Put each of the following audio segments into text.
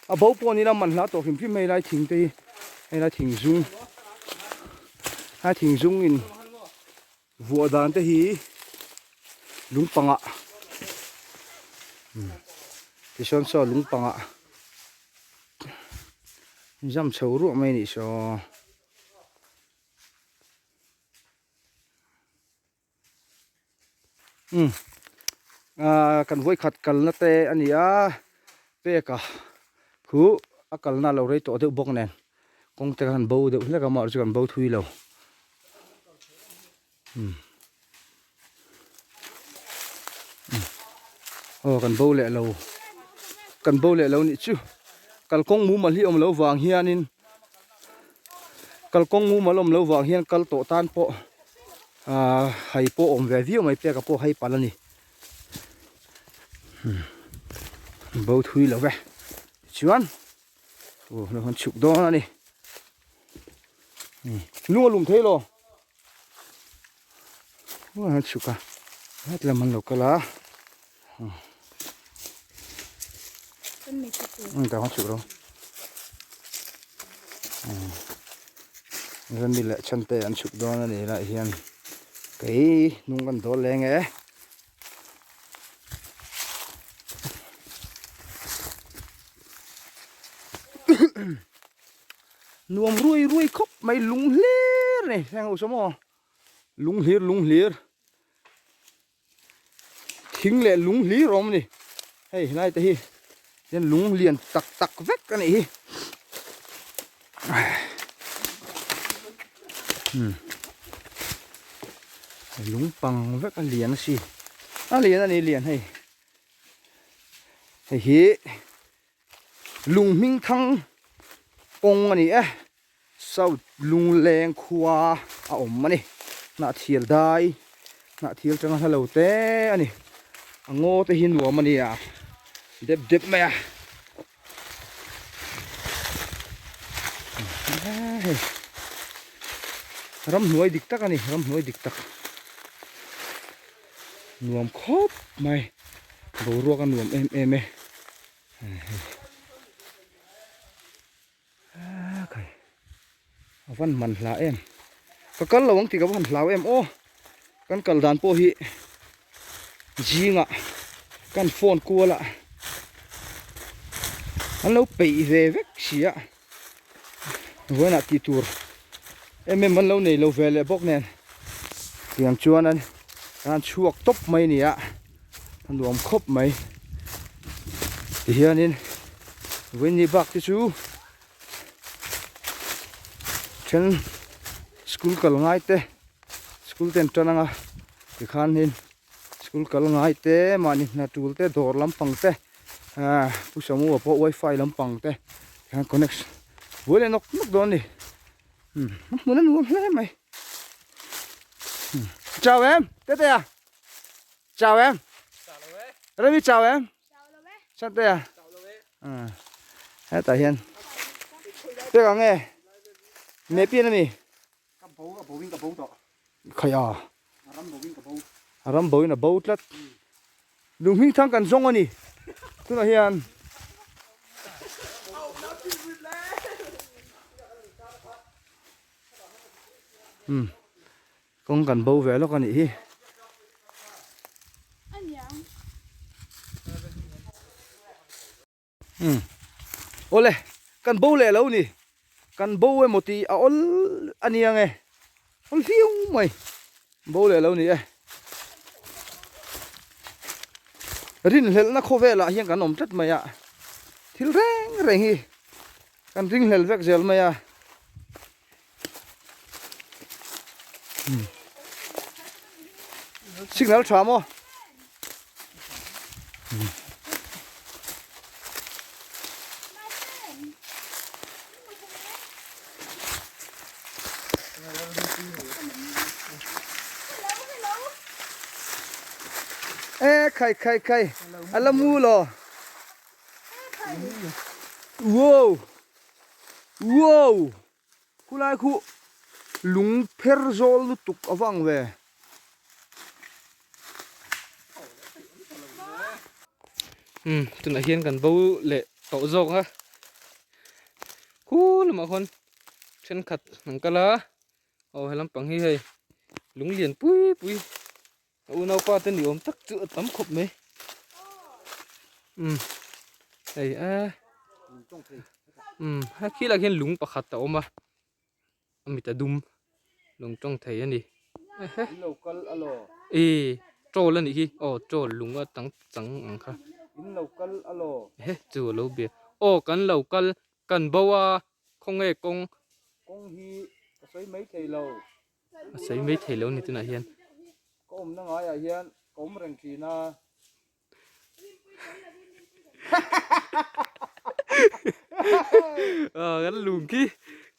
A bo pawh ni ila man hla tawh hrim hrim hei lai thing te hi hei lai thing zum lai thing zum in vuah dan te hi lung pangah tichuan saw lung pangah zam chho ruah mai a nih saw. Umm ahh kan vawikhat kalna te a ni a peka khu a kalna a lo rei tawh deuh bawk nen kawng te khan bo deuh hlek a amaherawhchu chu kan bo thui lo umm aw kan bo leh lo kan bo leh lo nih chu kalkawng mumal hi awm lo vang hianin kalkawng mumal awm lo vang hian kal tawh tan pawh Ahh hai pawh awm ve viau mai peka pawh hei palh a ni bo thui lo ve chuan aw lo han chhuk dawn a ni lung a lum thei lo aw han chhuk a hetlam an lo kal a Tah chhuk rawh Rami leh Chhante an chhuk dawn a ni lai hian kei hnung kan dawl leng e. Nuam ruai ruai khawp mai lung hlir a ni heng ho saw maw lung hlir lung hlir. Thing leh lung hlir a awm a ni hei helai te hi hian lung lian tak tak vek a nih hi lung pang vek a lian a si a lian a ni lian hei hei hi lung hming thang kawng a ni e. South Lungleng khua a awm a ni. Hnahthial dai, hnahthial changa hla lo te a ni. A ngaw te hi nuam a ni a, dep dep mai a. Hei ramhnuai dik tak a ni, ramhnuai dik tak. Nuam khawp mai, boruak a nuam em em e. Khai a van man hla em ka kal lo ang tih ka va han hlau em aw kan kal dan pawh hi zingah kan phone kual a an lo peih ve vek si a vawiinah tih tur em em an lo nei lo ve leh bawk nen tiang chuan an an chhuak tawp mai a ni a. A nuam khawp mai tihianin vawiin bak te chu then school kal ngai te school te an tan anga tikhanin school kal ngai te mahni hna tul te dawr lampang te ahh pu Samu-a pawh wifi lampang te tikhan connection buai leh nawk nawk dawn a ni umm a hmun a nuam hle mai chau em tete a. Chào em. Rami chào em. Sao thế à? À. Hetah hian pek ang e. Me pian ami. Ka bo a bo in ka bo tawh. Khai a. A ram bo in ka bo. A ram bo in a bo tlat. Lunghming thang kan zawng ani. Tunah hian Um. Kawng kan bo ve lawk a nih hi. Umm awle kan bo leh lo ni kan bo emaw tih a awl a ni ang e awl viau mai bo leh lo ni e rinhlelhna khawvelah hian kan awm tlat mai a thil reng reng hi kan ringhlel vek zel mai a. Signal tha maw? E khai khai khai ala mu lo. Wow. Wow. Khulai khu lung pher zawl lutuk a vang ve. Umm tunah hian kan bo leh tawh zawk a. Khu lamah khawn thenkhat an kal a aw he lampang hi hei lung lian pui pui a unaupa te ni awm tak chu a tam khawp mai umm hei e umm he khilaiah khian lung pakhat a awm a a mit a dum lung tawng thei a ni e troll a nih hi aw troll lung a tang chang ang kha he chu a lo bia aw kan lo kal kan bo a khawnge kawng kawng hi ka sawi mai thei lo a sawi mai thei lo a ni tunah hian ka awmna ngaiah hian ka awm reng thin a. Kan lung khi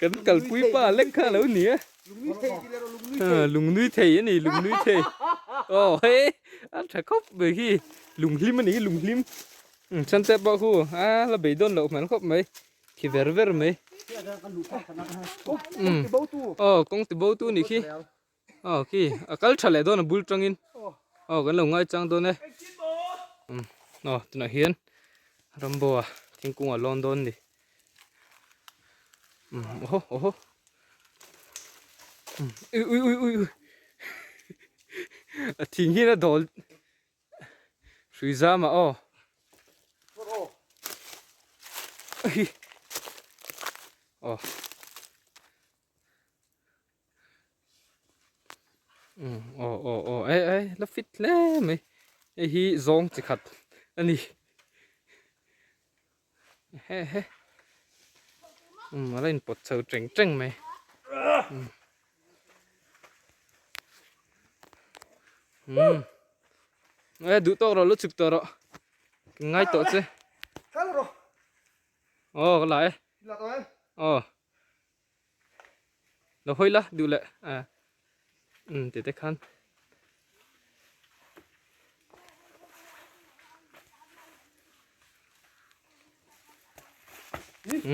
kan kalpui pa lek kha alo ni a lung nui thei a ni lung nui thei aw he a tha khawp mai khi lung hlim a ni lung hlim chhan te pawh khu a la beidawn loh hmel khawp mai khi ver ver mai aw kawng ti bo tu a nih khi. Aw khi a kal tha leh dawn a bul tangin aw kan lo ngai chang dawn e umm aw tunah hian rambo a thingkung a lawn dawn a ni umm awhaw awhaw umm ui ui ui ui ui a thing hian a dawl hrui zam ah aw aw. Umm aw aw aw ei ei la fit hle mai hei hi zawng chi khat a ni he he umm a la inpawt chho teng teng mai umm umm e duh tawk rawh lu chhuk tawh rawh ka ngai tawh che aw ka la e aw. Lo hawi la duh leh ah umm tih te khan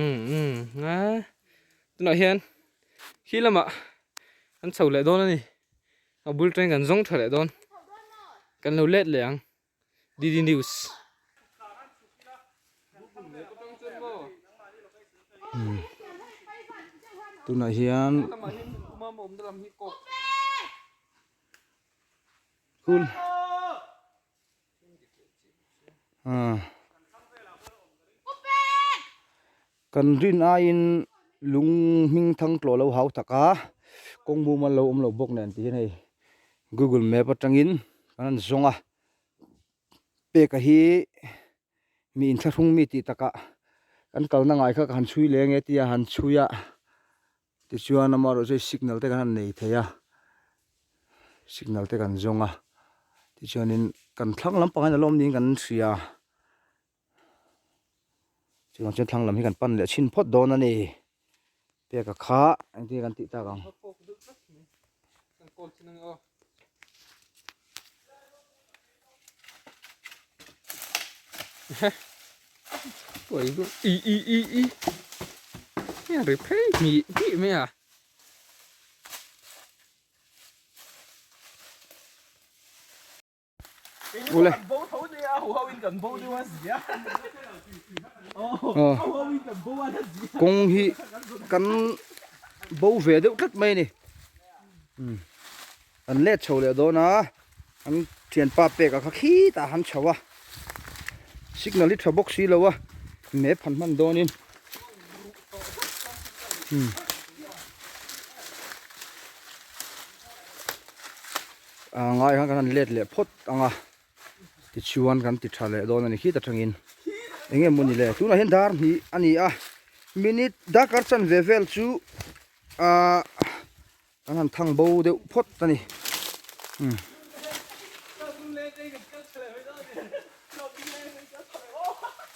umm umm a tunah hian khi lamah an chho leh dawn a ni a bul tangin kan zawng tha leh dawn kan lo let leh ang. DD News. Tunah hian kul kan rin aiin lung hming thang tawh lo hau tak a kawng mumal lo awm lo bawk nen tih hian hei google map atangin kan han zawng a peka hi mi inthlahrung mi tih takah kan kalna ngai kha ka han chhui leng e tia han chhui a tichuan amaherawhchu hei signal te kan han nei thei a signal te kan zawng a tichuanin kan thlang lampang hian a lawm niin kan hria. Chuvang chuan thlang lam hi kan pan leh chhin phawt dawn a ni. Peka kha engtin nge kan tih tak ang. I i i i ri phei hnih hnih mai a. Ule. Kawng hi kan bo ve deuh tlat mai a ni. Kan let chho leh dawn a, an thianpa pek a kha khitah han chho a. Signal hi tha bawk si lo a, map han hman dawnin. A ngai khan kan han let leh phawt ang a tichuan kan ti tha leh dawn a ni khit atangin eng nge maw ni le tunah hian dar hnih a ni a minute darkar chanve vel chu ahh kan han thang bo deuh phawt a ni umm.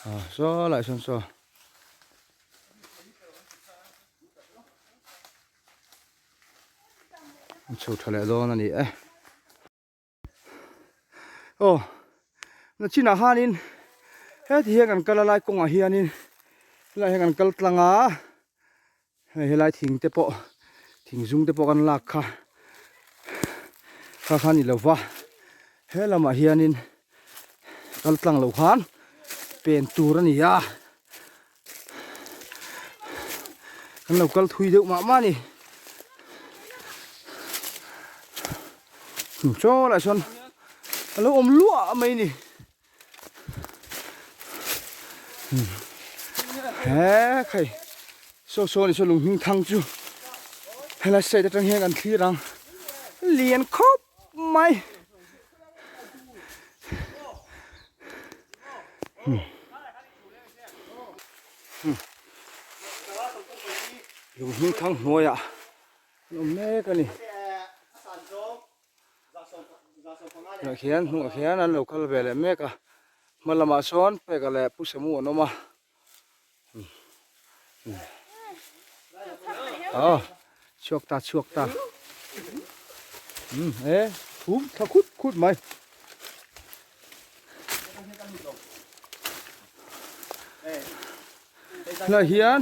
Ah saw lai sawn saw. An chho tha leh dawn a ni e. Aw nachinah hanin heti hian kan kal a lai kawngah hianin helaiah hian kan kal tlang a hei helai thing te pawh thing zum te pawh kan lak kha kha kha a ni lo va he lamah hianin kal tlang lo khan pen tur a ni a. Kan lo kal thui deuh mah mah a ni. Chaw lah chuan a lo awm luah mai a ni. He khai saw saw ni saw lung hming thang chu helai side atang hian kan thlir ang lian khawp mai. Lung hming thang hnuaiah an awm mek a ni. Tunah khian hnungah khian an lo kal ve leh mek a hma lamah sawn peka leh pu samu an awm a aw chhuak ta chhuak ta umm e thum thla khut khut mai. Tunah hian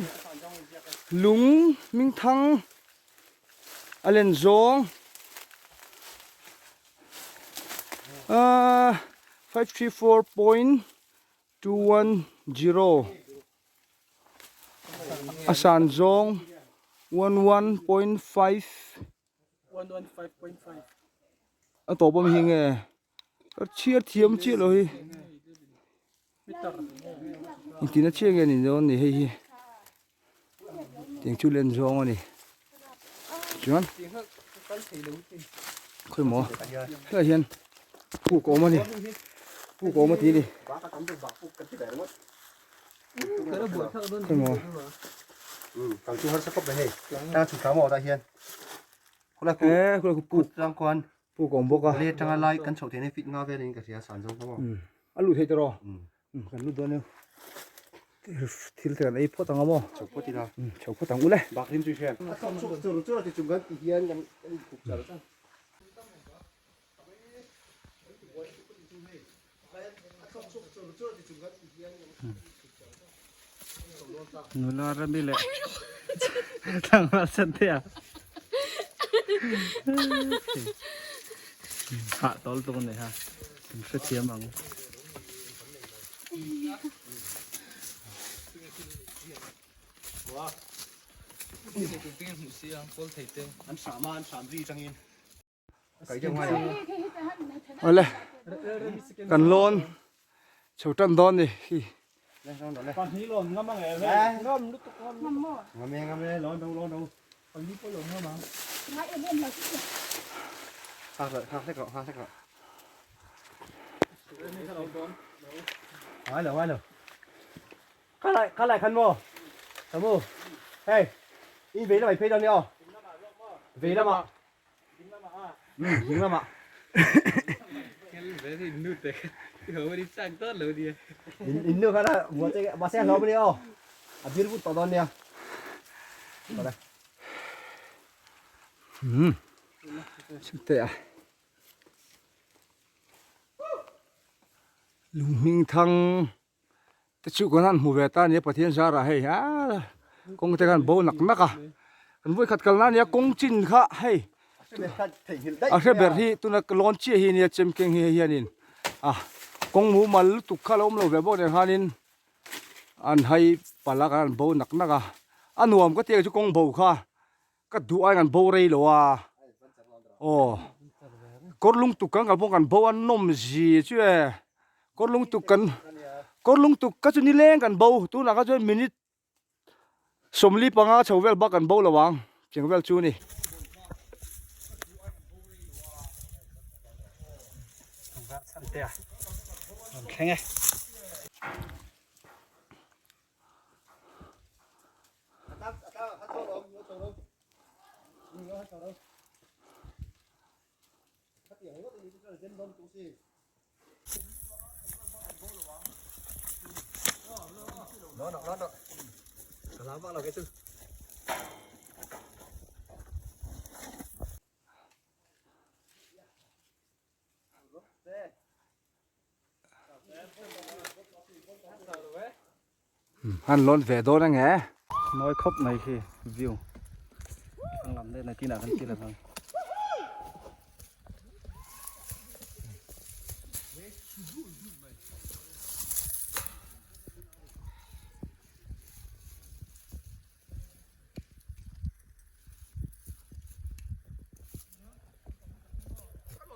lung hming thang a len zawng ahh 534.210 a san zawng 11.5 a tawp awm hi nge ka chhiar thiam chiah lo hi engtin a chiah nge ni dawn ni hei hi tiang chu len zawng a ni chuan khawi maw helaiah hian puk a awm a ni puk a awm a tih a ni khawi maw puk a awm bawk a a lut thei tawh kan lut dawn nia thil te kan ei phawt ang a maw chho phawt ila chho phawt ang ule nula rami leh tlangval chan te a hah tawl tuk a ni ha kan hrethiam ang. Awle kan lawn chho tan dawn ni hi. Lung hming thang te chu kan han hmu ve ta a nia Pathian zarah hei aa kawng te khan bo nak nak a kan vawikhat kalna ania kawng chin kha hei a hre ber hi tuna lawn chiah hi ania chem keng hi hei hianin a kawng mumal lutuk kha lo awm lo ve bawk nen khanin an hai palh a kan han bo nak nak a a nuam ka tih ang chu kawng bo kha ka duh aiin an bo rei lo a aw kawr lung tuk kan kal pawh kan bo a nawm zi chu e kawr lung tuk kan kawr lung tuk ka chu nileng kan bo tunah kha chuan minute 45 chho vel bak kan bo lo ang cheng vel chu a ni. Han lawn ve dawn ang e. Mawi khawp mai khi view thlang lam deuh nakinah kan ti lovang.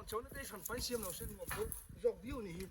chho na te hran pain siam lo se nuam tho zawk viau ni hi.